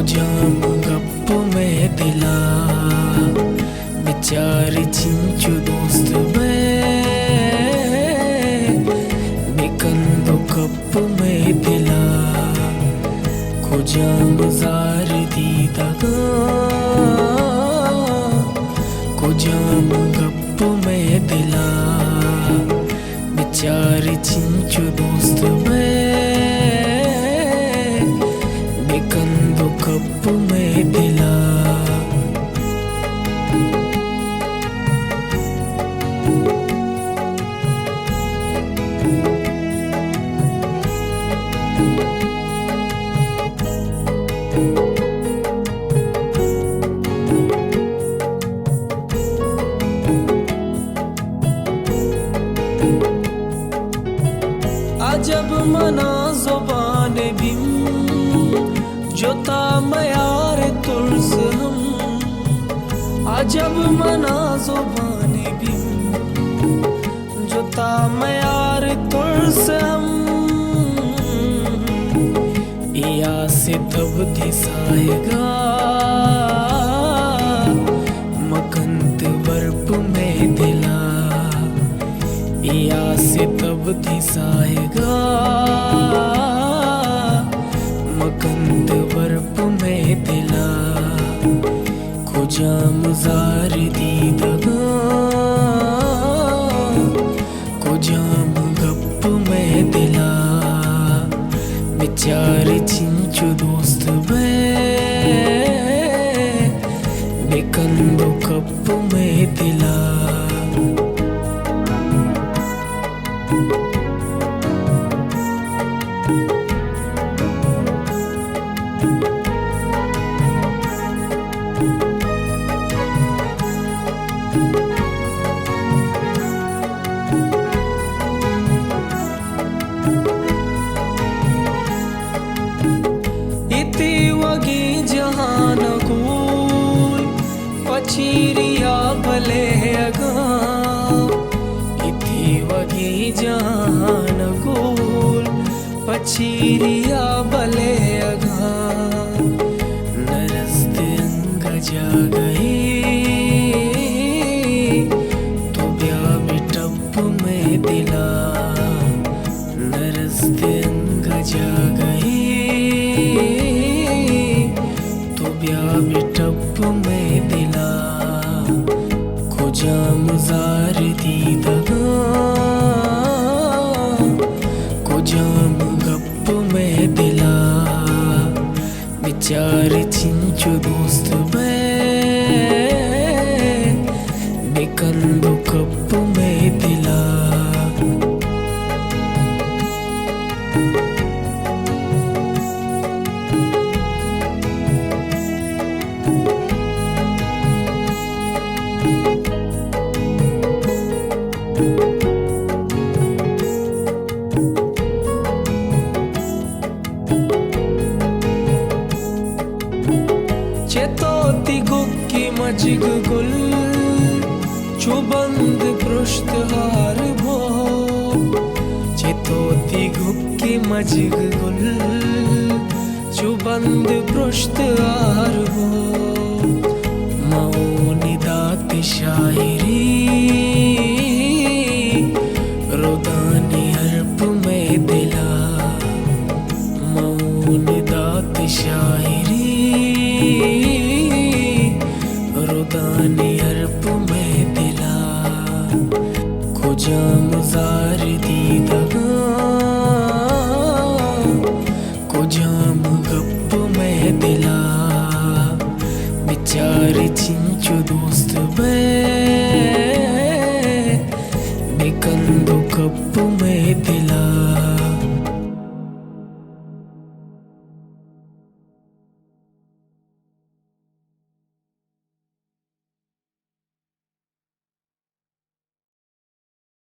کجام گپ مئے دلا، بچار چنچو دوست بئے، بکند و کپ مئے دلا، کجام زار دیدگاں، کجام گپ مئے دلا، بچار چنچو دوست بئے، بکند و کپ مئے دلا۔ عجب منا زبان بیم جتا میار ترس ہم، عجب منا زبان بیم جتا میار ترس ہم، اے آس تب تئی ساہگا مکنت برپ مئے دلا، اے آس تب تئی ساہگا مکنت برپ مئے دلا، کجام زار دیدگاں، کجام گپ مئے دلا، بچار چنچو دوست بئے، بکند و کپ مئے دلا۔ اے تیوگیں جہان گول پچیریا بلے اگاں، اے تیوگیں جہان گول پچیریا بلے اگاں، نرست انگہ جاگہے تو بیا بہ ٹپ مئے دلا، نرست انگہ جاگہے تو بیا بہ ٹپ مئے دلا، کجام زار دیدگاں، کجام گپ مئے دلا، بچار چنچو دوست بئے، بکند و کپ مئے دلا۔ چہ تو تئی گکی مجگ گل چو بند پرشت ہار بو، چہ تو تئی گکی مجگ گل چو بند پرشت ہار بو، مئونی دات شاعری، رودانی ارپ مئے دلا، مئونی دات شاعری، رودانی ارپ مئے دلا، کجام زار دیدگاں، کجام گپ مئے دلا، بچار چنچو دوست بئے، بکند و کپ مئے دلا۔